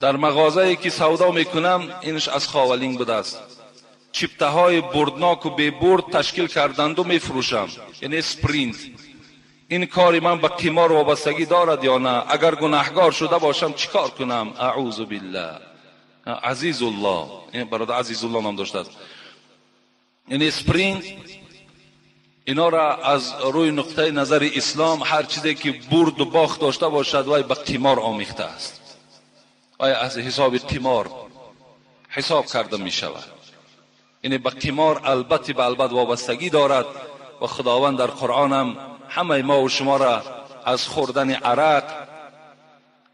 Дар мағозае ки савдо мекунам, инаш аз Ховалинг будааст. Чиптаҳои бурдноку бебурд ташкил карданду мефурӯшам, яъне спринт. Ин кори ман ба қимор вобастагӣ дорад ё на? Агар гунаҳгор шуда бошам, чӣ кор кунам? Аъузу биллаҳ. Азизуллоҳ, ин бародар Азизуллоҳ ном доштааст. Яъне спринт, инора аз рӯи нуқтаи назари ислом ҳар чизе ки бурду бохт дошта бошад, вай ба қимор омехта аст, вай аз ҳисоби қимор ҳисоб карда мешавад. Яъне ба қимор албатта ба албат вобастагӣ дорад ва Худованд дар Қуръонам ҳамаи мо ва шуморо аз хӯрдани арақ,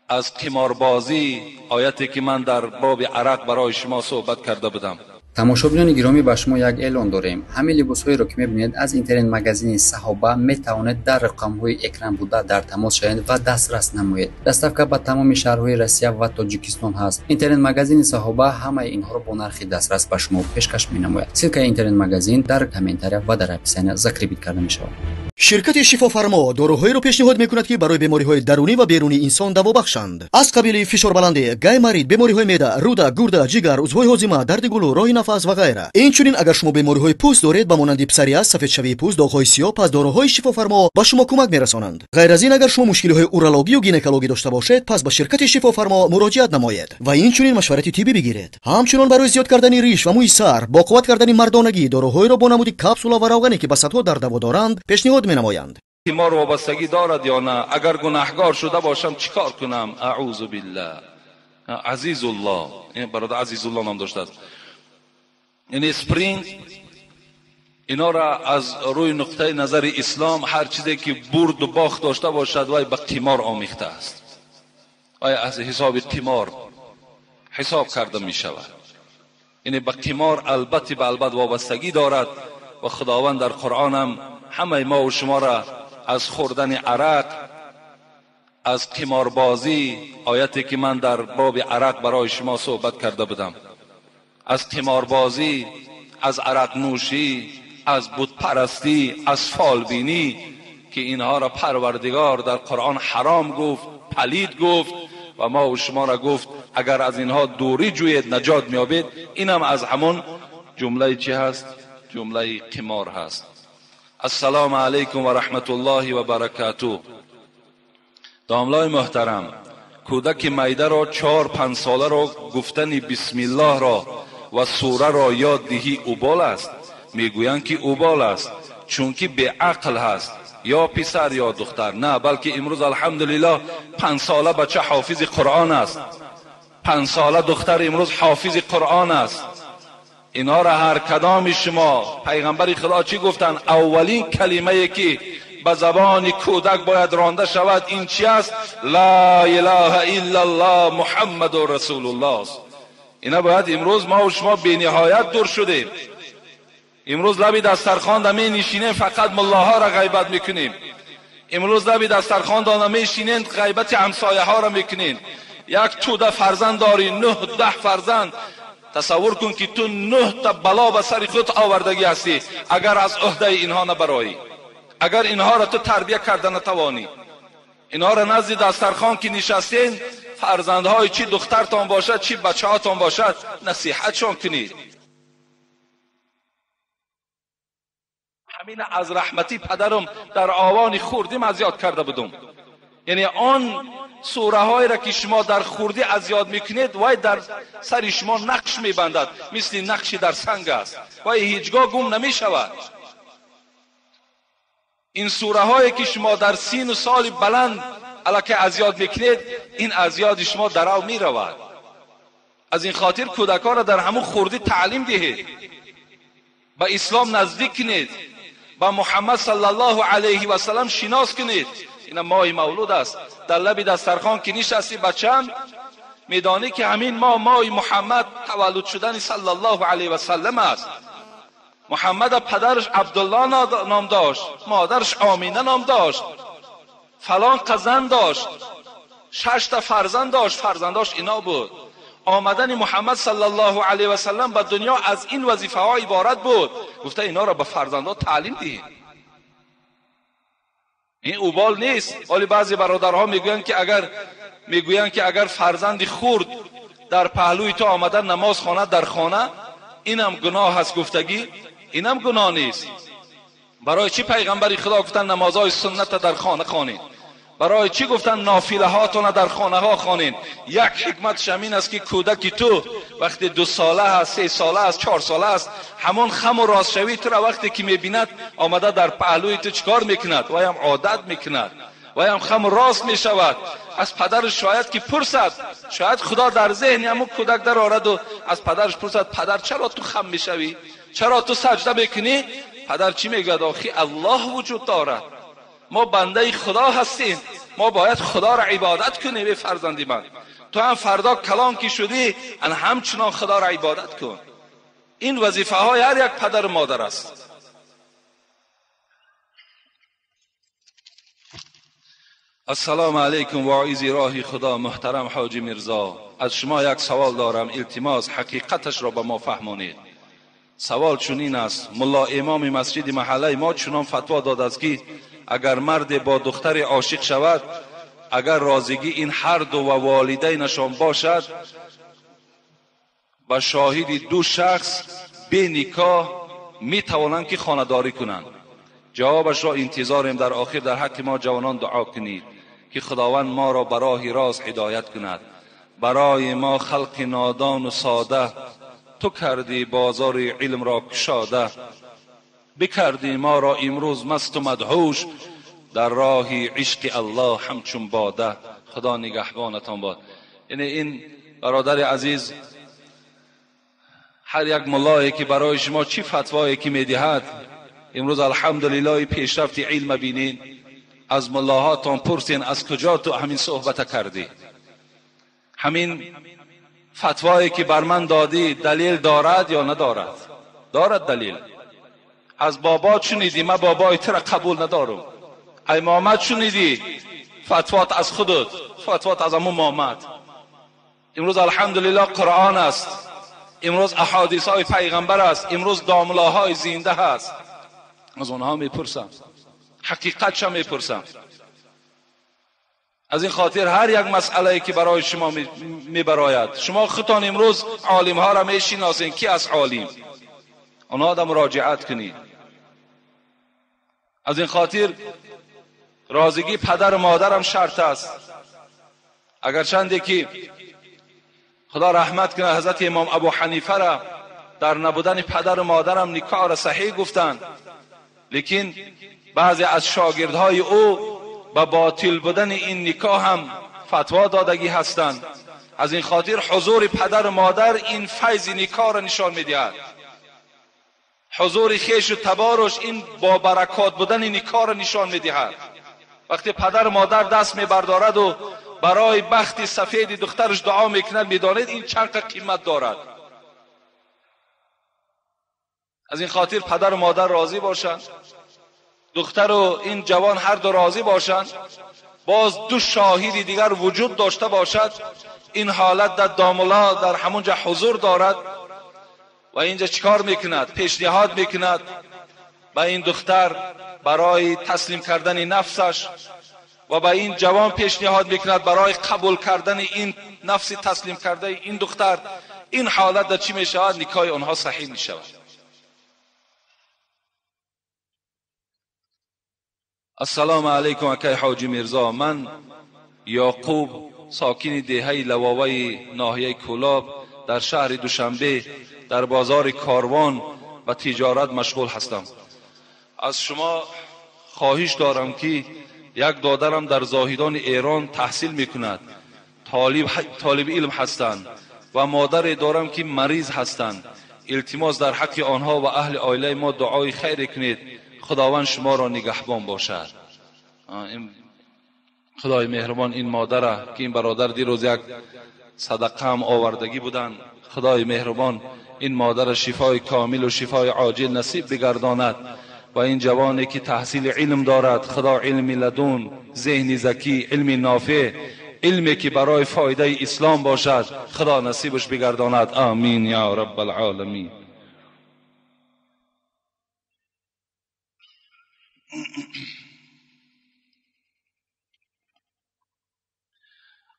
аз қиморбозӣ, ояте ки ман дар боби арақ барои шумо суҳбат карда будам. Тамошобинони гиромӣ, ба шумо як эълон дорем. Ҳамин либосҳоеро ки мебинед, аз интернет-магазини Саҳоба метавонед дар рақамҳои экран буда дар тамос шавед ва дастрас намоед. Доставка ба тамоми шаҳрҳои Россия ва Тоҷикистон ҳаст. Интернет-магазини Саҳоба ҳамаи инҳоро бо нархи дастрас ба шумо пешкаш менамояд. Ссылкаи интернет-магазин дар комментария ва дар описания закрепить карда мешавад. Ширкати Шифофармо доруҳоеро пешниҳод мекунад, ки барои бемориҳои дарунӣ ва берунии инсон даво бахшанд, аз қабили фишорбаландӣ, гайморит, бемориҳои меъда, рӯда, гурда, ҷигар, узвҳои ҳозима, дарди гулӯ, роҳи нафас ва ғайра. Инчунин, агар шумо бемориҳои пӯст доред, ба монанди псориаз, сафедшавии пӯст, доғҳои сиёҳ, пас доруҳои Шифофармо ба шумо кӯмак мерасонанд. Ғайр аз ин, агар шумо мушкилиҳои урологию гинекологӣ дошта бошед, пас ба ширкати Шифофармо муроҷиат намоед ва инчунин машварати тиббӣ бигиред. Ҳамчунон барои зиёд кардани риш ва мӯи сар, бо қувват кардани мардонагӣ доруҳоеро бо намуди капсула ва равғане, ки ба садҳо дард даво доранд, пешниҳод менамоянд. Қимор вобастагӣ дорад ё на? Агар гунаҳгор шуда бошам, чӣ кор кунам? Аъузу биллаҳ. Азизуллоҳ, ин бародар Азизуллоҳ ном доштааст. Яъне спринт, инора аз рӯи нуқтаи назари ислом ҳар чизе ки бурду бохт дошта бошад, вай ба қимор омехта аст, вай аз ҳисоби қимор ҳисоб карда мешавад. Яъне ба қимор албатта ба албат вобастагӣ дорад ва Худованд дар Қуръонам ҳамаи мо ва шуморо аз хӯрдани арақ, аз қиморбозӣ, ояте ки ман дар боби арақ барои шумо суҳбат карда будам, аз қиморбозӣ, аз арақнӯшӣ, аз бутпарастӣ, аз фолбинӣ, ки инҳоро Парвардигор дар Қуръон ҳаром гуфт, палид гуфт ва мо ва шуморо гуфт агар аз инҳо дурӣ ҷӯед, наҷот меёбед. Инам аз ҳамон ҷумлаи чӣ ҳаст? Ҷумлаи қимор ҳаст. Ассалому алайкум ва раҳматуллоҳи ва баракатуҳ. Домлаи муҳтарам, кӯдаки майдаро 4-5 соларо гуфтани бисмиллоҳро ва сураро ёд диҳӣ убол аст? Мегӯянд ки убол аст, чунки беақл ҳаст, ё писар ё духтар. На, балки имрӯз алҳамдулиллоҳ 5 сола бача ҳофизи Қуръон аст, 5 сола духтар имрӯз ҳофизи Қуръон аст. Инҳоро ҳар кадоми шумо, пайғамбари Худо чӣ гуфтанд? Аввалин калимае ки ба забони кӯдак бояд ронда шавад ин чи аст? Ла илаҳа иллаллоҳ Муҳаммаду расулуллоҳ аст. Ина бояд имрӯз мо ва шумо бениҳоят дур шудем. Имрӯз лаби дастархонда менишинем, фақат муллоҳоро ғайбат мекунем. Имрӯз лаби дастархонда намешинем, ғайбати ҳамсояҳоро мекунем. Як тӯда фарзанд дорӣ, 9-10 фарзанд. Тасаввур кун ки ту 9 та бало ба сари худ овардагӣ ҳастӣ, агар аз ӯҳдаи инҳо набароӣ, агар инҳоро ту тарбия карда натавонӣ. Инҳоро назди дастархон ки нишастем, фарзандҳои чӣ духтартон бошад, чӣ бачаҳотон бошад, насиҳатшон кунед. Ҳамин аз раҳмати падарам дар овони хурдим аз ёд карда будум. Яъне он сураҳоеро ки шумо дар хурдӣ аз ёд мекунед, вай дар сари шумо нақш мебандад, мисли нақши дар санг аст, вай ҳеҷгоҳ гум намешавад. Ин сураҳое ки шумо дар сину соли баланд аллакай аз ёд мекунед, ин аз ёди шумо дарав меравад. Аз ин хотир кӯдакҳоро дар ҳамун хурдӣ таълим диҳед, ба ислом наздик кунед, ба Муҳаммад саллаллоҳу алайҳи васаллам шинос кунед. Ина моҳи мавлуд аст, дар лаби дастархон ки нишасти бачам, медонӣ ки ҳамин моҳ моҳи Муҳаммад таваллуд шудани саллаллоҳу алайҳи васаллам аст. Муҳаммад падараш Абдулло ном дошт, модараш Омина ном дошт, фалон қазан дошт, 6 та фарзанд дошт, фарзандош ино буд. Омадани Муҳаммад саллаллоҳу алайҳи васаллам ба дунё аз ин вазифаҳо иборат буд. Гуфта инҳоро ба фарзандҳо таълим диҳед. Ин убол нест. Вале баъзе бародарҳо мегӯянд ки агар фарзанди хурд در پهلوی تو آمده نماز خواند در خانه، اینم گناه است گفتگی، اینم گناه نیست. برای چی پیغمبر خدا گفتن نمازهای سنت در خانه خوانید؟ برای چی گفتن نافله هاتون در خانه ها خوانید؟ یک حکمتش همین است که کودکی تو وقتی 2 ساله است، 3 ساله است، 4 ساله است، همون خم و راست شوی تو را وقتی که میبیند آمده در پهلوی تو چیکار میکند؟ و هم عادت میکند و هم خم و راست میشود. از پدرش شاید که پرسد، شاید خدا در ذهن همون کودک در آرد و از پدرش پرسد پدر چرا تو خم میشوی؟ چرا تو سجده میکنی؟ پدر چی میگوید؟ آخی الله وجود دارد، ما بنده خدا هستیم، ما باید خدا را عبادت کنیم. به فرزندی من، تو هم فردا کلان که شدی ان همچنان خدا را عبادت کن. این وظیفه های هر یک پدر و مادر است. السلام علیکم واعظ راه خدا محترم حاجی میرزا، از شما یک سوال دارم، التماس حقیقتش را به ما فهمانید. سوال چنین است: ملا امام مسجد محله ما چنان فتوا داده است که اگر مرد با دختر عاشق شود، اگر راضیگی این هر دو و والدینشان باشد، با شاهد 2 شخص به نکاح می توانند که خانه‌داری کنند. جوابش را انتظاریم. در آخر در حق ما جوانان دعا کنید که خداوند ما را به راه راست هدایت کند. برای ما خلق نادان و ساده، تو کردی بازار علم را کشاده، بکردی ما را امروز مست و مدهوش، در راه عشق الله همچون باده. خدا نگهبانتان باد. یعنی این برادر عزیز، هر یک ملایی که برای شما چی فتوایی که میدهد، امروز الحمدلله پیشرفت علم بینین، از ملاهاتان پرسین از کجا تو همین صحبت کردی؟ همین فتوایی که بر من دادی دلیل دارد یا ندارد؟ دارد دلیل. از بابا شنیدی، من بابای تو را قبول ندارم. ای محمد شنیدی، فتوات از خودت، فتوات از امو محمد. امروز الحمدلله قرآن است، امروز احادیث های پیغمبر است، امروز داملاهای زنده هست. از آنها میپرسم، حقیقتش میپرسم. از این خاطر هر یک مسئله که برای شما میبراید، شما خودتان امروز عالم ها را میشناسین، کی از عالم، آنها را مراجعت کنید. از این خاطر رازگی پدر و مادرم شرط است. اگر چندی که خدا رحمت کنه حضرت امام ابو حنیفه را در نبودن پدر و مادرم نکاح را صحیح گفتند، لیکن بعضی از شاگردهای او به باطل بودن این نکاح هم فتوا دادگی هستند. از این خاطر حضور پدر و مادر این فیض نکاح را نشان میدهد. حضور خیش و تبارش این با برکات بودن نکاح را نشان میدهد. وقتی پدر و مادر دست میبردارد و برای بخت سفید دخترش دعا میکند، میدانید این چند قیمت دارد. از این خاطر پدر و مادر راضی باشند، دختر و این جوان هر دو راضی باشند، باز 2 شاهد دیگر وجود داشته باشد، این حالت در داملا در همونجا حضور دارد و اینجا چیکار میکند؟ پیشنهاد میکند به این دختر برای تسلیم کردن نفسش و به این جوان پیشنهاد میکند برای قبول کردن این نفس تسلیم کرده این دختر. این حالت در چی میشود؟ نکاح آنها صحیح میشود. السلام علیکم اکای حاجی میرزا، من یعقوب ساکن دهه لواوی ناحیه کولاب در شهر دوشنبه در بازار کاروان و تجارت مشغول هستم. از شما خواهش دارم که یک دادرم در زاهدان ایران تحصیل میکند، طالب علم هستند و مادر دارم که مریض هستند. التماس در حق آنها و اهل عائله ما دعای خیر کنید، خداوند شما را نگهبان باشد. خدای مهربان این مادر که این برادر دیروز یک صدقه هم آوردگی بودند، خدای مهربان این مادر شفای کامل و شفای عاجل نصیب بگرداند و این جوانی که تحصیل علم دارد، خدا علم لدن، ذهن ذکی، علم نافع، علمی که برای فایده اسلام باشد، خدا نصیبش بگرداند. آمین یا رب العالمین.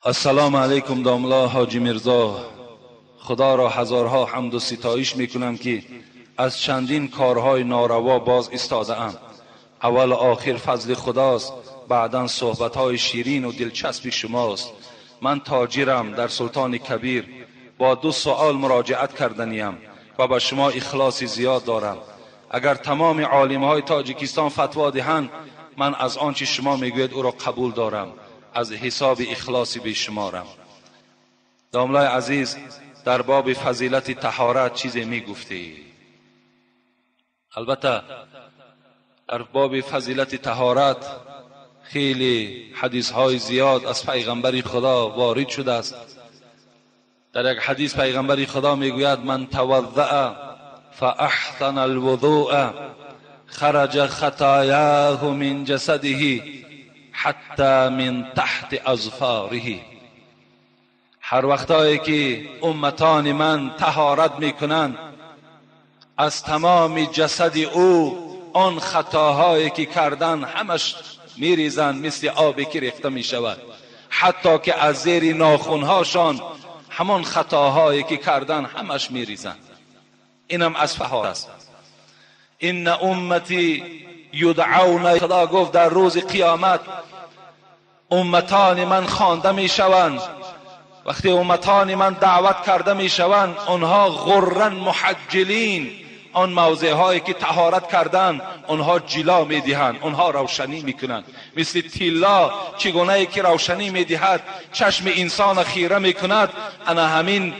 السلام علیکم داملا حاجی میرزا، خدا را هزارها حمد و ستایش میکنم که از چندین کارهای ناروا باز ایستاده ام. اول و آخر فضل خداست، بعدا صحبتهای شیرین و دلچسب شماست. من تاجرم در سلطان کبیر، با 2 سوال مراجعت کردنیم و به شما اخلاص زیاد دارم. اگر تمام عالمهای تاجیکستان فتوا دهند، من از آنچه شما میگوید او را قبول دارم، از حساب اخلاص بیشمارم. داملای عزیز، در باب فضیلت طهارت چیزی میگفتی؟ البته در باب فضیلت طهارت خیلی حدیث های زیاد از پیغمبر خدا وارد شده است. در یک حدیث پیغمبر خدا میگوید من توضأ فاحسن الوضوء خرج خطایاه من جسده حتی من تحت اظفاره. هر وقتایی که امتان من طهارت میکنند، از تمام جسد او آن خطاهایی که کردن همش میریزند، مثل آبی که ریخته میشود، حتی که از زیر ناخنهاشان همان خطاهایی که کردن همش میریزند. اینم از طهارت است. ان امتی یدعون، خدا گفت در روز قیامت امتان من خوانده میشوند. وقتی امتان من دعوت کرده میشوند، آنها غرا محجلین، آن موضع هایی که طهارت کردن آنها جلا میدهند، آنها روشنی میکنند. مثل طلا چگونه که روشنی میدهد، چشم انسان خیره میکند، انا همین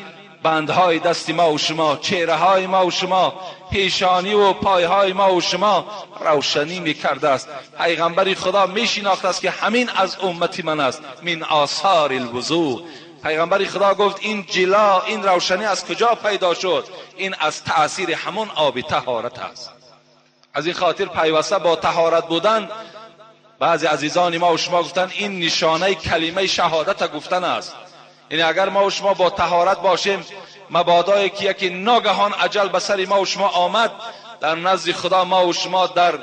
بندهای دست ما و شما، چهره های ما و شما، پیشانی و پایهای ما و شما روشنی میکرده است. پیغمبر خدا میشناخت است که همین از امت من است، من آثار الوضوء. پیغمبر خدا گفت این جلا، این روشنی از کجا پیدا شد؟ این از تأثیر همون آب طهارت است. از این خاطر پیوسته با طهارت بودن، بعضی عزیزان ما و شما گفتن این نشانه کلمه شهادت گفتن است. یعنی اگر ما و شما با طهارت باشیم، مبادایی که یکی ناگهان اجل به سر ما و شما آمد، در نزد خدا ما و شما در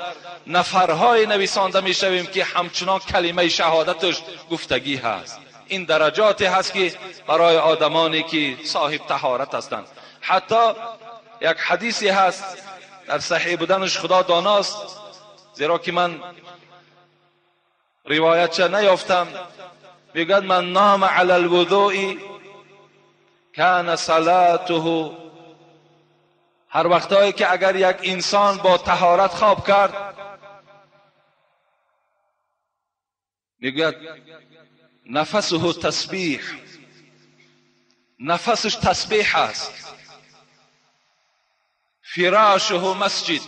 نفرهای نویسانده میشویم که همچنان کلمه شهادتش گفتگی هست. این درجاتی هست که برای آدمانی که صاحب طهارت هستند. حتی یک حدیثی هست در صحیح بودنش خدا داناست، زیرا که من روایتش نیافتم. میگوید من نام علی الوضوء کان صلاته. هر وقتایی که اگر یک انسان با طهارت خواب کرد، میگوید نفسه تسبیح، نفسش تسبیح است. فراشه مسجد،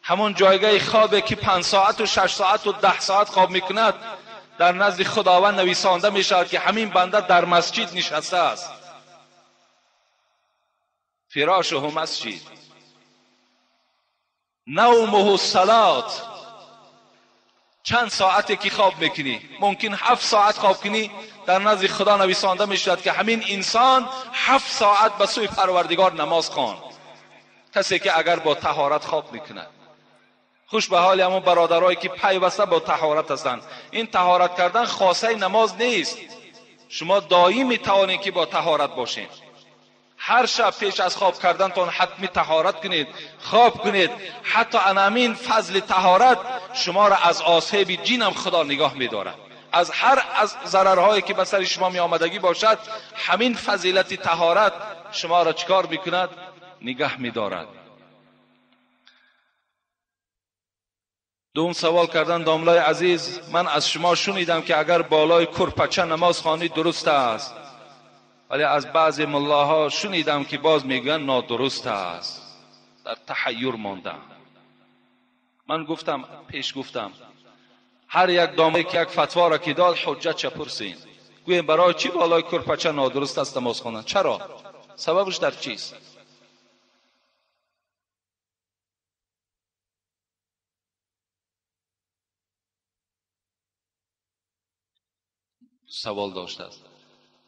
همون جایگاه خوابه که 5 ساعت و 6 ساعت و 10 ساعت خواب میکند، در نزد خداوند نویسانده میشود که همین بنده در مسجد نشسته است. فراشه مسجد، نومه صلات. چند ساعتی که خواب میکنی، ممکن 7 ساعت خواب کنی، در نزد خدا نویسانده میشود که همین انسان 7 ساعت به سوی پروردگار نماز خواند. کسی که اگر با طهارت خواب میکند. خوش به حال همون برادرایی که پیوسته با طهارت هستند. این طهارت کردن خاصه نماز نیست، شما دائم میتوانید که با طهارت باشین. هر شب پیش از خواب کردنتان حتمی طهارت کنید، خواب کنید. حتی انامین فضل طهارت شما را از آسیب جین هم خدا نگاه می‌دارد. از هر از ضررهایی که به سر شما می آمدگی باشد، همین فضیلت طهارت شما را چکار میکند؟ نگاه می‌دارد. دوم سوال کردن داملای عزیز، من از شما شنیدم که اگر بالای کرپچه نماز خوانید درست است، ولی از بعضی ملاها شنیدم که باز میگن نادرست است. در تحیر ماندم. من گفتم، پیش گفتم، هر یک داملای که یک فتوا را که داد حجت چه پرسین، گویم برای چی بالای کرپچه نادرست است نماز خواندن؟ چرا؟ سببش در چیست؟ سوال داشته است.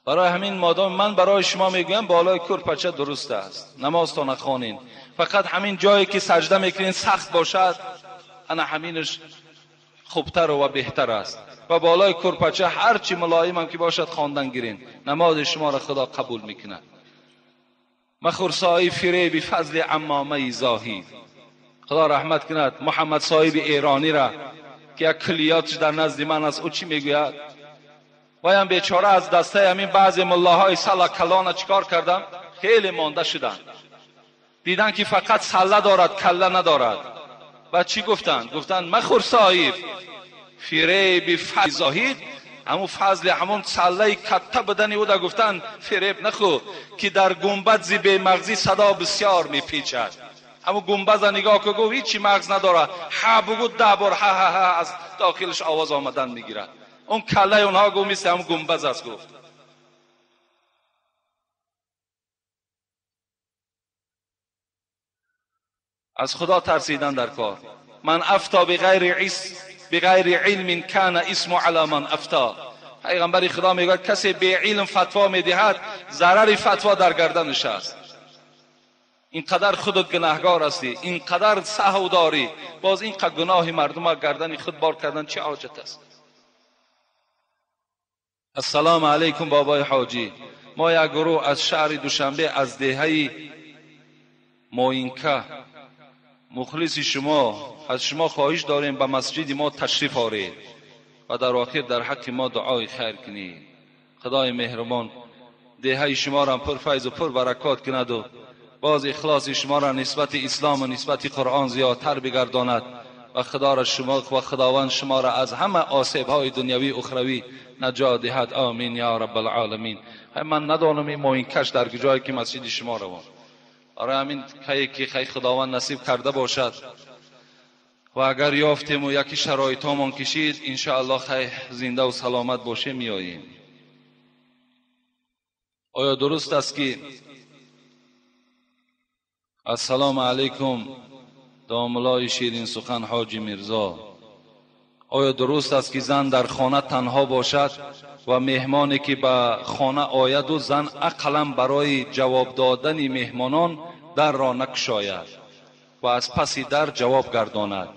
برای همین مادام من برای شما میگویم بالای کرپچه درست است، نمازتان خوانین، فقط همین جایی که سجده میکنین سخت باشد، انا همینش خوبتر و بهتر است. و بالای کرپچه هرچی ملایم هم که باشد خواندن گیرین، نماز شما را خدا قبول میکند. مخور صاحب فریب فضل عمامه زاهد. خدا رحمت کند محمد صاحب ایرانی را که یک کلیاتش در نزد من است. او چی میگوید؟ وایم بیچاره از دسته همین بعضی ملاهای سلا کلان چیکار کردن؟ خیلی مانده شدن. دیدن که فقط سله دارد کله ندارد. و چی گفتن؟ گفتن مخور صاحب فریب فضل زاهد، همون فضل همون سله کته بدنی او دا گفتن فریب نخو که در گنبد زی بی مغزی صدا بسیار میپیچد. همون گنبد نگاه که گفت هیچی مغز نداره، ها بگو 10 بار ها ها ها از داخلش آواز آمدن میگیرد. اون کله اونها گفت مثل همون گنبد است گفت. از خدا ترسیدن در کار. من افتا بغیر علم کان اسم علی من افتا. پیغمبر خدا میگه کسی بی علم فتوا میدهد ضرر فتوا در گردنش است. اینقدر خودت گناهگار هستی، اینقدر سهو داری، باز اینقدر گناه مردم گردن خود بار کردن چه حاجت است؟ السلام علیکم بابای حاجی. ما یک گروه از شهر دوشنبه از دهه موینکه مخلص شما، از شما خواهش داریم به مسجد ما تشریف آورید و در آخر در حق ما دعای خیر کنید. خدای مهربان دهه شما را پر فیض و پر برکات کند و باز اخلاص شما را نسبت اسلام و نسبت قرآن زیادتر بگرداند و خدا را شما و خداوند شما را از همه آسیب های دنیوی اخروی نجات دهد. آمین یا رب العالمین. من ندانم این موینکش در جایی که مسجد شما روان. آره همین که خی خداوند نصیب کرده باشد و اگر یافتیم و یکی شرایط هامان کشید انشاءالله خی زنده و سلامت باشه میاییم. آیا درست است که السلام علیکم داملای شیرین سخن حاجی میرزا، آیا درست است که زن در خانه تنها باشد و مهمانی که به خانه آید و زن اقلا برای جواب دادن مهمانان در را نکشاید و از پس در جواب گرداند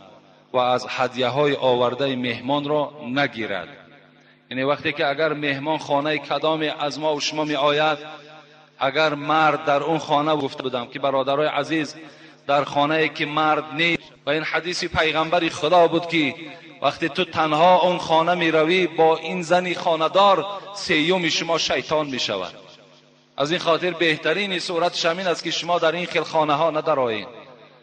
و از هدیه های آورده مهمان را نگیرد؟ یعنی وقتی که اگر مهمان خانه کدام از ما و شما می آید، اگر مرد در اون خانه، گفته بودم که برادرای عزیز در خانه که مرد نیست، و این حدیث پیغمبر خدا بود که وقتی تو تنها اون خانه می روی با این زنی خانه‌دار سیوم شما شیطان می شود. از این خاطر بهترین صورت همین است که شما در این خیل خانه ها ندارایین،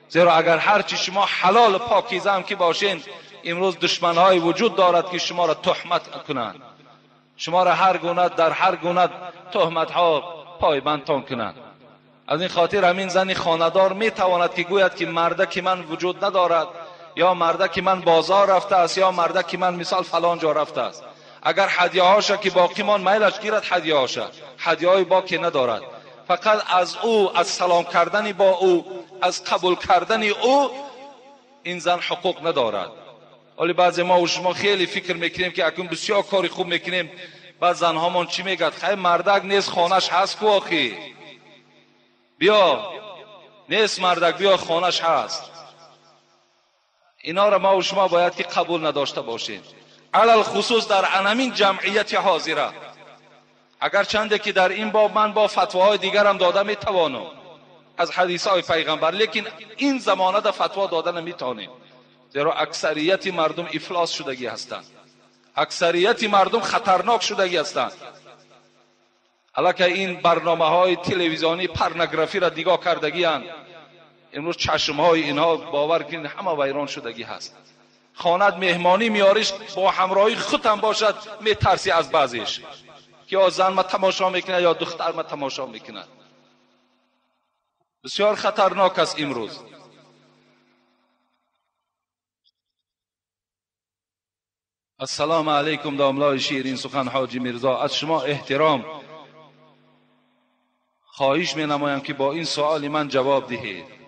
زیرا اگر هرچی شما حلال پاکیزه هم که باشین، امروز دشمن های وجود دارد که شما را تهمت کنند، شما را هر گونه در هر گونه تهمت ها پایبندتان کنند. از این خاطر همین زن خانه‌دار می تواند که گوید که مرده که من وجود ندارد، یا مرده که من بازار رفته است، یا مرده که من مثال فلان جا رفته است. اگر هدیه هاش که باقی مان میلش گیرد، هدیه هاش هدیه های باقی ندارد، فقط از او، از سلام کردن با او، از قبول کردن او این زن حقوق ندارد. ولی بعضی ما و شما خیلی فکر میکنیم که اکنون بسیار کاری خوب میکنیم، بعد زنهامان چی میگد؟ خیلی مردک نیست خانهش هست کو آخی، بیا نیست مردک بیا خانهش هست. اینا را ما و شما باید که قبول نداشته باشیم، علل خصوص در انمین جمعیت حاضره. اگر چنده که در این باب من با فتواهای دیگرم داده میتوانم از حدیث های پیغمبر، لیکن این زمانه در فتوا داده نمیتوانیم، زیرا اکثریت مردم افلاس شدگی هستند، اکثریت مردم خطرناک شدگی هستند. علاکه این برنامه های تلویزیونی پرنگرافی را نگاه کردگی هستند، امروز چشم های اینها باور کنید همه ویران شدگی هست. خانت مهمانی میاریش با همراهی خودم باشد، میترسی از بعضیش که یا زن ما تماشا میکنه یا دختر ما تماشا میکنه. بسیار خطرناک است امروز. السلام علیکم داملای شیرین سخن حاجی میرزا، از شما احترام خواهش می نمایم که با این سوال من جواب دهید.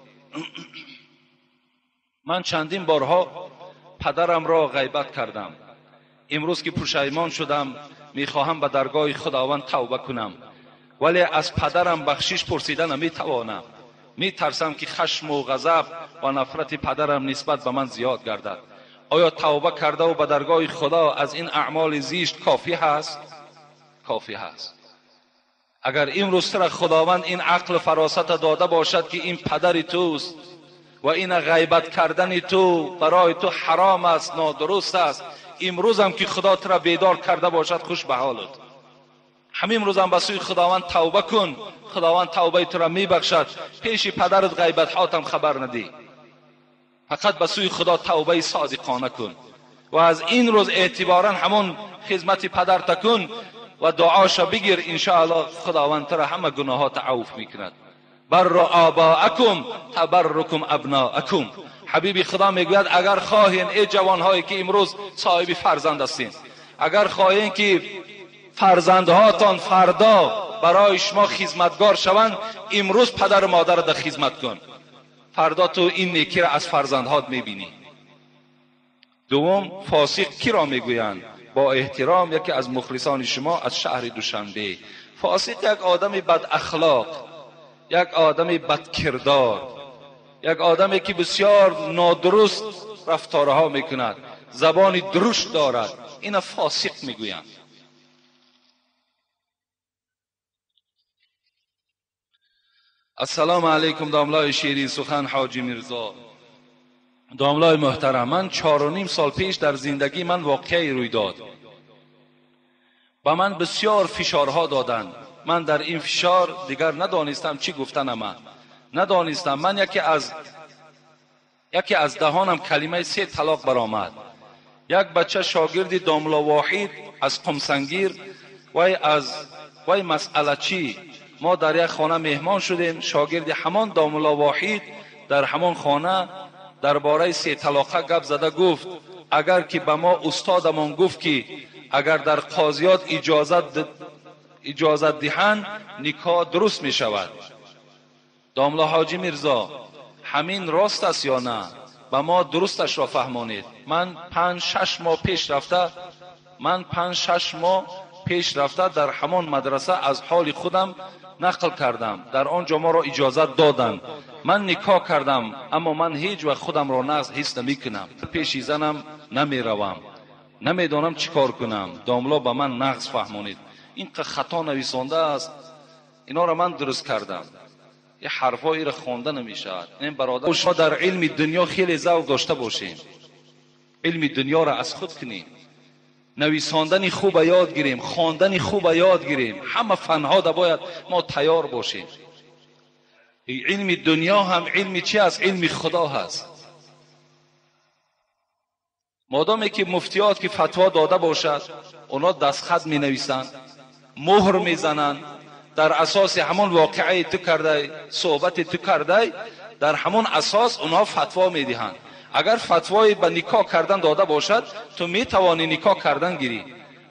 من چندین بارها پدرم را غیبت کردم، امروز که پشیمان شدم میخواهم به درگاه خداوند توبه کنم، ولی از پدرم بخشش پرسیده نمیتوانم، میترسم که خشم و غضب و نفرت پدرم نسبت به من زیاد گردد. آیا توبه کرده و به درگاه خدا از این اعمال زشت کافی هست؟ کافی هست. اگر امروز را خداوند این عقل فراست داده باشد که این پدر توست و این غیبت کردن تو برای تو حرام است، نادرست است، امروز هم که خدا تو را بیدار کرده باشد خوش به حالت. همین امروز هم به سوی خداوند توبه کن، خداوند توبه تو را میبخشد. پیش پدرت غیبت هاتم خبر ندی، فقط به سوی خدا توبه صادقانه کن و از این روز اعتبارا همون خدمت پدر کن و دعاش بگیر، انشاءالله خداوند تو را همه گناهات عفو میکند. بر آباءکم تبرکم ابناءکم. حبیب خدا میگوید اگر خواهین ای جوانهایی که امروز صاحب فرزند هستین، اگر خواهین که فرزندهاتان فردا برای شما خدمتگار شوند، امروز پدر و مادر را در خدمت کن، فردا تو این نیکی را از فرزندهات میبینی. دوم، فاسق کی را میگویند؟ با احترام یکی از مخلصان شما از شهر دوشنبه. فاسق یک آدم بد اخلاق، یک آدم بدکردار، یک آدمی که بسیار نادرست رفتارها میکند، زبان درشت دارد، اینا فاسق میگویند. السلام علیکم داملای شیرین سخن حاجی میرزا. داملای محترم، من 4.5 سال پیش در زندگی من واقعی روی داد. به من بسیار فشارها دادند. من در این فشار دیگر ندانستم چی گفتنم، من ندانستم. من یکی از دهانم کلمه 3 طلاق برآمد. یک بچه شاگرد داملا واحد از قمسنگیر وی مسئله چی، ما در یک خانه مهمان شدیم. شاگرد همان داملا واحد در همان خانه درباره 3 طلاقه گپ زده گفت اگر که به ما استادمان گفت که اگر در قاضیات اجازت دهند نکاح درست می شود. داملا حاجی میرزا، همین راست است یا نه؟ به ما درستش را فهمانید. من 5-6 ماه پیش رفته در همان مدرسه از حال خودم نقل کردم. در آنجا ما را اجازت دادند. من نکاح کردم، اما من هیچ وقت خودم را نقص حس نمی کنم. پیش زنم نمی روم، نمیدانم چیکار کنم. داملا به من نقص فهمانید. این خطا نویسانده است، اینا را من درست کردم. یه حرفایی را خوانده نمیشود. این برادر، شما در علم دنیا خیلی ذوق داشته باشیم، علم دنیا را از خود کنیم، نویساندن خوب یاد گیریم، خواندن خوب یاد گیریم. همه فنها دا باید ما تیار باشیم. علم دنیا هم علم چی است؟ علم خدا هست. مادامی که مفتیات که فتوا داده باشد، اونا دستخط می نویسند، مهر می زنند، در اساس همان واقعه تو کرده، صحبت تو کرده، در همان اساس اونها فتوا می دهند. اگر فتوای به نکاح کردن داده باشد، تو می توانی نکاح کردن گیری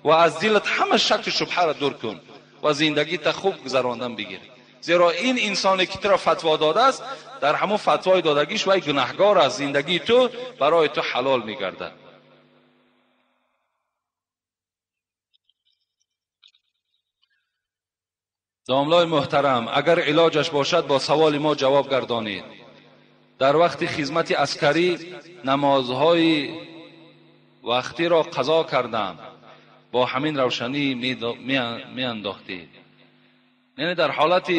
و از دلت همه شک و شبهه را دور کن و زندگی تا خوب گذراندن بگیر. زیرا این انسانی که تو را فتوا داده است، در همون فتوای دادگیش وی گناهگار است. زندگی تو برای تو حلال میگردد. داملای محترم، اگر علاجش باشد با سوال ما جواب گردانید. در وقت خدمت عسکری نمازهای وقتی را قضا کردم، با همین روشنی می انداختید. یعنی در حالت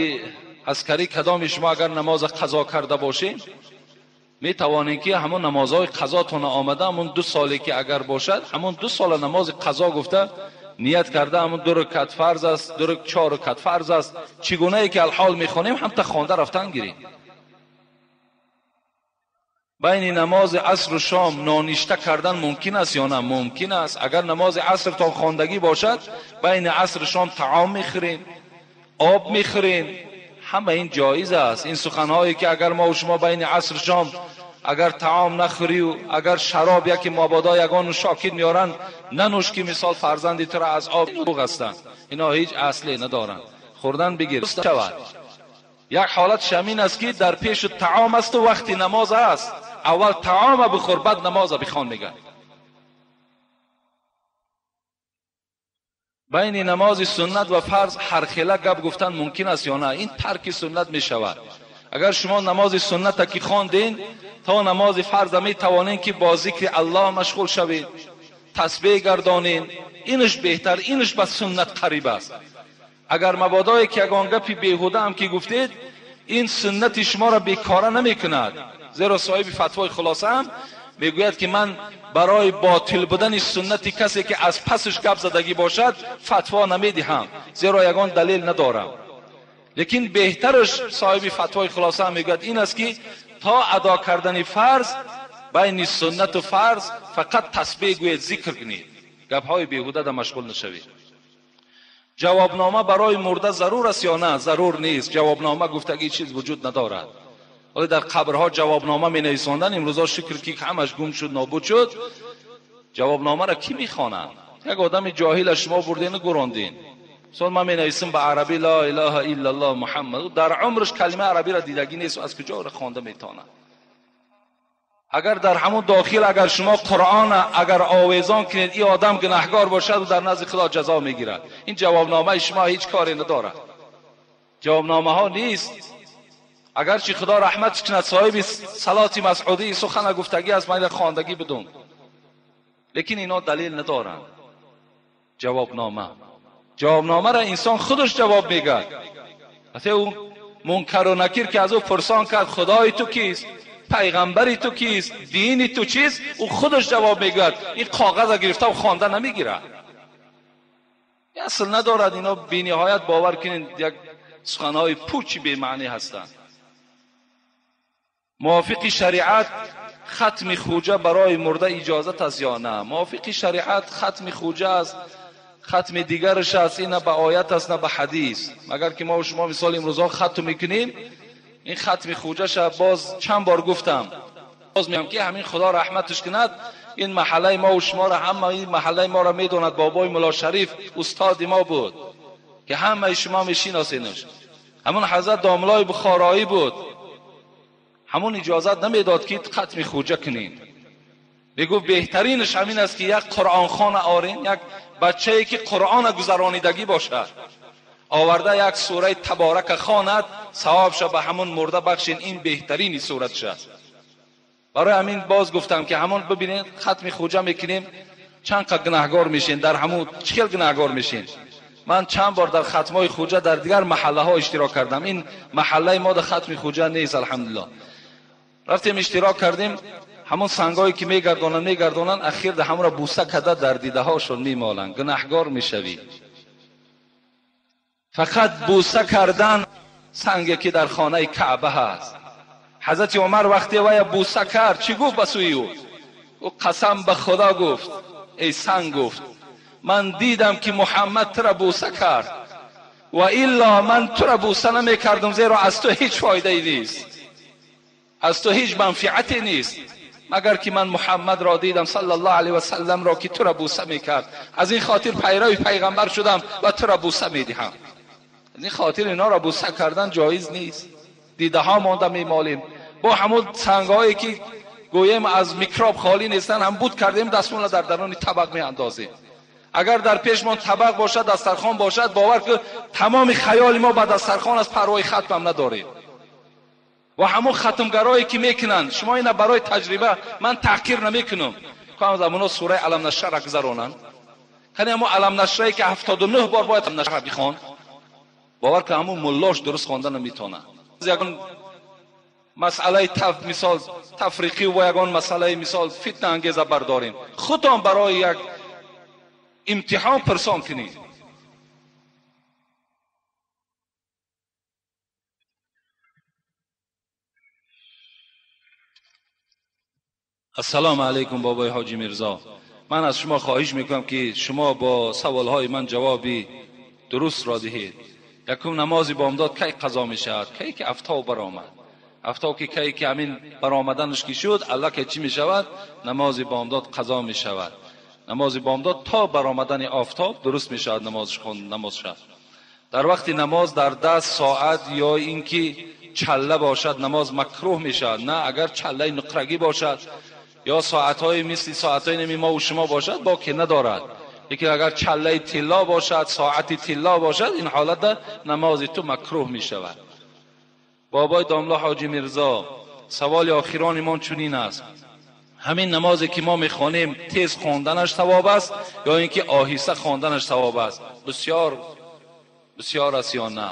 عسکری کدام شما اگر نماز قضا کرده باشید، می توانید که همون نمازهای قضاتون آمده، همون 2 سالی که اگر باشد، همون 2 سال نماز قضا گفته نیت کرده، همون 2 رکعت فرض است، 4 رکعت فرض است، چگونه ای که الحال میخوانیم هم تا خوانده رفتن گیریم. بین نماز عصر و شام نانشته کردن ممکن است یا نه؟ ممکن است. اگر نماز عصر تا خواندگی باشد، بین عصر و شام طعام میخوریم، آب میخوریم، همه این جایز است. این سخنهایی که اگر ما و شما بین عصر و شام اگر طعام نخوری و اگر شراب یکی مابادا یگان شاکید میارن ننوش که مثال فرزندی تو را از آب دروغ هستند، اینا هیچ اصلی ندارن. خوردن بگیر شود. یک حالت شمین است که در پیش طعام است و وقتی نماز است، اول طعام بخور بعد نماز بخوان. میگن بین نماز سنت و فرض هر خیله گپ گفتن ممکن است یا نه؟ این ترک سنت می شود. اگر شما نماز سنت که خواندین، تا نماز فرض می توانین که با ذکر الله مشغول شوید، تسبیح گردانین، اینش بهتر، اینش به سنت قریب است. Агар мабодое ки ягон гапи беҳуда ҳам ки гуфтед, ин суннати шуморо бекора намекунад. Зеро соҳиби фатвои хулоса ҳам мегӯяд ки ман барои ботил будани суннати касе ки аз пасаш гап задагӣ бошад фатво намедиҳам, зеро ягон далел надорам. Лекин беҳтараш соҳиби фатвои хулоса ҳам мегӯяд ин аст ки то адо кардани фарз байни суннату фарз фақат тасбеҳ гӯед, зикр кунед, гапҳои беҳуда да машғул нашавед. Ҷавобнома барои мурда зарур аст ё на? Зарур нест. Ҷавобнома гуфтагӣ чиз вуҷуд надорад. Ҳоло дар қабрҳо ҷавобнома менависонданд, имрӯзҳо шукр ки ҳамаш гум шуд, нобуд шуд. Ҷавобномаро кӣ мехонад? Як одами ҷоҳила шумо бурдену гурондин. Мисол ман менависам ба арабӣ ла илаҳа иллаллоҳ муҳаммад, дар умраш калимаи арабиро дидагӣ нест, аз куҷо ӯро хонда метавонад? Агар дар ҳамон дохил агар шумо Қуръон агар овезон кунед, ин одам гунаҳгор бошад ва дар назди Худо ҷазо мегирад. Ин ҷавобномаи шумо ҳеҷ коре надорад. Ҷавобномаҳо нест. Агарчи Худо раҳматш кунад, соҳиби салоти масъудии сухана гуфтагӣ аст, ман хондагӣ будум, лекин ино далел надоранд. Ҷавобнома, ҷавобномаро инсон худаш ҷавоб мегӯяд. Ҳатто ӯ мункару накир ки аз ӯ пурсон кард худои ту кист, пайғамбари ту кист, дини ту чист, ӯ худаш ҷавоб мегӯяд. Ин коғазро гирифта хонда намегирад. Асл надорад. Ино бениҳоят бовар кунед як суханҳои пучи бемаънӣ ҳастанд. Мувофиқи шариат хатми хуҷа барои мурда иҷозат аст ё на? Мувофиқи шариат хатми хуҷа аст, хатми дигараш аст, ин на ба оят аст, на ба ҳадис. Магар ки мо шумо мисол имрӯзҳо хатм мекунем, ин хатми хуҷаша боз чанд бор гуфтам, боз мегӯям ки ҳамин Худо раҳматаш кунад, ин маҳаллаи мо ва шуморо, ҳама ин маҳаллаи моро медонад. Бобои Мулло Шариф устоди мо буд ки ҳамаи шумо мешиносенаш. Ҳамон ҳазрат домлои бухороӣ буд, ҳамон иҷозат намедод ки хатми хуҷа кунем. Мегуфт беҳтаринаш ҳамин аст ки як қуръонхона орем, як бачае ки қуръона гузаронидагӣ бошад, оварда як сураи таборака хонад, савобша ба ҳамон мурда бахшин, ин беҳтарини суратш аст. Барои ҳамин боз гуфтам ки ҳамон бибинед хатми хуҷа мекунем, чанд қад гунаҳгор мешин, дар ҳамон чӣ хел гунаҳгор мешин. Ман чанд бор дар хатмҳои хуҷа дар дигар маҳаллаҳо иштирок кардам. Ин маҳаллаи мо дар хатми хуҷа нест, алҳамдулиллоҳ. Рафтем иштирок кардем, ҳамон сангҳое ки мегардонанд, ахир дар ҳамонро буса карда дар дидаҳошон мемоланд, гунаҳгор мешавӣ. Фақат буса кардан санге ки дар хонаи Каъба ҳаст. Ҳазрати Умар вақте вая буса кард, чӣ гуфт ба сӯи ӯ? Ӯ қасам ба Худо гуфт, эй санг, гуфт ман дидам ки Муҳаммад тура буса кард, ва илло ман тура буса намекардам, зеро аз ту ҳеҷ фоидае нест, аз ту ҳеҷ манфиате нест, магар ки ман Муҳаммадро дидам саллаллоҳу алайҳи васалламро ки тура буса мекард. Аз ин хотир пайрави пайғамбар шудам ва тура буса медиҳам. Аз ин хотир инҳоро буса кардан ҷоиз нест. Дидаҳо монда мемолем бо ҳамон сангҳое ки гӯем аз микроб холӣ нестанд, ҳам буд кардем, дастмонро дар даруни табақ меандозем. Агар дар пешмон табақ бошад, дастархон бошад, бовар кун тамоми хаёли мо ба дастархон аст, парвои хатмам надорем. Ва ҳамон хатмгарое ки мекунанд, шумо ина барои таҷриба ман таҳқир намекунам, кам замоно сураи алам нашрара гузаронанд. Кани ҳамон алам нашрае ки 79 бор бояд алам нашра бихон, бовар кун ҳамон муллош дуруст хонда наметавонад. Ягон масъалаи мисол тафриқӣ ва ягон масъалаи мисол фитна ангеза бардорем, худтон барои як имтиҳон пурсон кунед. Ассалому алайкум бобои ҳоҷи Мирзо. Ман аз шумо хоҳиш мекунам ки шумо бо саволҳои ман ҷавоби дурустро диҳед. Якум, намози бомдод кай қазо мешавад? Кай ки афтоб баромад. Афтоб ки кай ки ҳамин баромаданаш ки шуд, аллакай чӣ мешавад? Намози бомдод қазо мешавад. Намози бомдод то баромадани офтоб дуруст мешавад намоз шавад. Дар вақти намоз дар даст соат ё инки чалла бошад намоз макрӯҳ мешавад. На, агар чаллаи нуқрагӣ бошад ё соатҳои мисли соатҳои нами мо ва шумо бошад, боке надорад. Лекин агар чаллаи тилло бошад, соати тилло бошад, ин ҳолатда намози ту макрӯҳ мешавад. Бобои домла ҳоҷи Мирзо, саволи охирони мон чунин аст: ҳамин намозе ки мо мехонем тез хонданаш савоб аст ё ин ки оҳиста хонданаш савоб аст? Бисёр بسیار است یا نه؟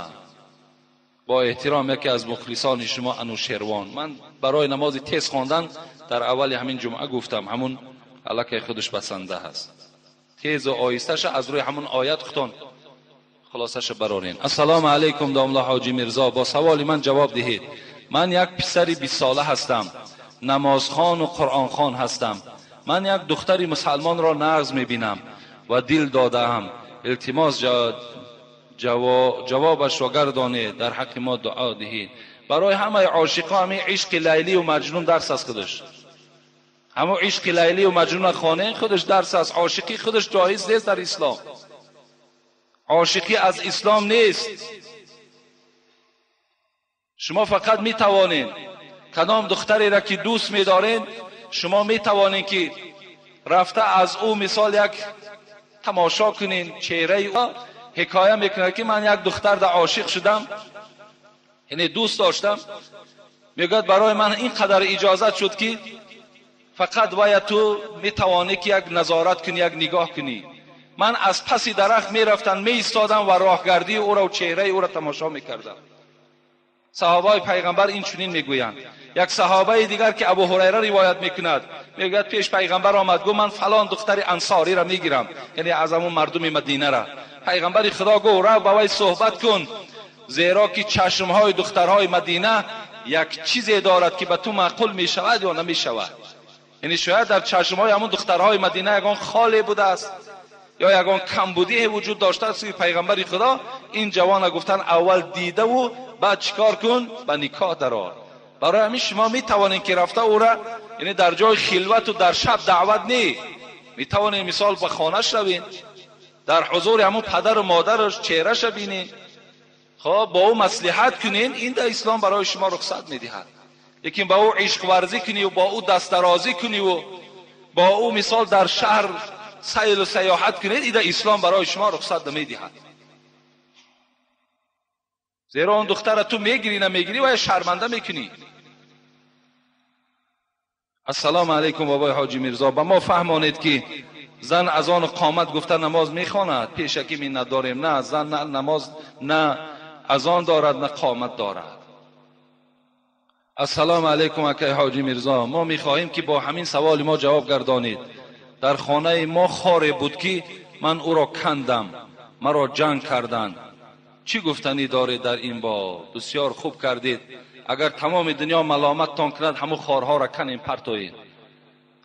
با احترام یکی از مخلصان شما انوشیروان. من برای نماز تیز خواندن در اول همین جمعه گفتم، همون علاقه خودش بسنده هست. تیز و آیستش از روی همون آیت خودتون خلاصش برارین. السلام علیکم داملا حاجی میرزا، با سوال من جواب دهید. من یک پسر 20 ساله هستم، نمازخوان و قرآن خوان هستم. من یک دختر مسلمان را نغز میبینم و دل دادم. التماس جوابش را گردانید، در حق ما دعا دهید. برای همه عاشقا همه عشق لیلی و مجنون درس از خودش، همه عشق لیلی و مجنون خانه خودش درس است. عاشقی خودش جایز نیست در اسلام، عاشقی از اسلام نیست. شما فقط می توانید کدام دختری را که دوست می دارین، شما می توانید که رفته از او مثال یک تماشا کنین چهره او. حکایه میکنه که من یک دختر در عاشق شدم، یعنی دوست داشتم. میگوید برای من اینقدر اجازت شد که فقط باید تو میتوانی که یک نظارت کنی، یک نگاه کنی. من از پس درخت میرفتم، میایستادم و راهگردی او را و چهره او را تماشا میکردم. صحابه پیغمبر این چنین میگویند. یک صحابه دیگر که ابو هریره روایت میکند، میگوید پیش پیغمبر آمد، گفت من فلان دختر انصاری را میگیرم، یعنی از همون مردم مدینه را. پیغمبر خدا گفت رو با وی صحبت کن، زیرا که چشمهای دخترهای مدینه یک چیزی دارد که به تو معقول میشود یا نمیشود. یعنی شاید در چشمهای همون دخترهای مدینه یگان خالی بوده است یا یگان کمبودی وجود داشته است. پیغمبر خدا این جوان گفتن اول دیده و بعد چیکار کن، به نکاح درآر. برای همین شما میتوانید که رفته او را، یعنی در جای خلوت و در شب دعوت نی، میتوانید مثال به خانه‌اش روین، در حضور همون پدر و مادرش چهره‌ش بینین، خب با او مصلحت کنین. این در اسلام برای شما رخصت میدهد. لیکن با او عشق ورزی کنی و با او دست درازی کنی و با او مثال در شهر سیل و سیاحت کنید، این در اسلام برای شما رخصت نمیدهد. زیرا اون دختر تو میگیری نمیگیری و شرمنده میکنی. السلام علیکم بابای حاجی میرزا، به ما فهمانید که زن از آن قامت گفته نماز میخواند، پیشکی می نداریم. نه زن نه نماز نه اذان دارد نه قامت دارد. السلام علیکم اکای حاجی میرزا، ما میخواهیم که با همین سوال ما جواب گردانید. در خانه ما خاره بود که من او را کندم، مرا جنگ کردند. چی گفتنی دارید در این باب؟ بسیار خوب کردید. اگر تمام دنیا ملامتتان کند، همون خارها را کنین پرتویید.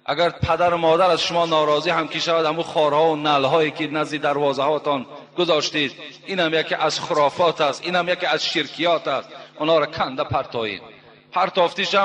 اگر پدر و مادر از شما ناراضی هم که شود، همون خارها و نعلهایی که نزد دروازه هاتان گذاشتید، این هم یکی از خرافات است، این هم یکی از شرکیات است. اونا را کنده پرتویید. پرتافتیش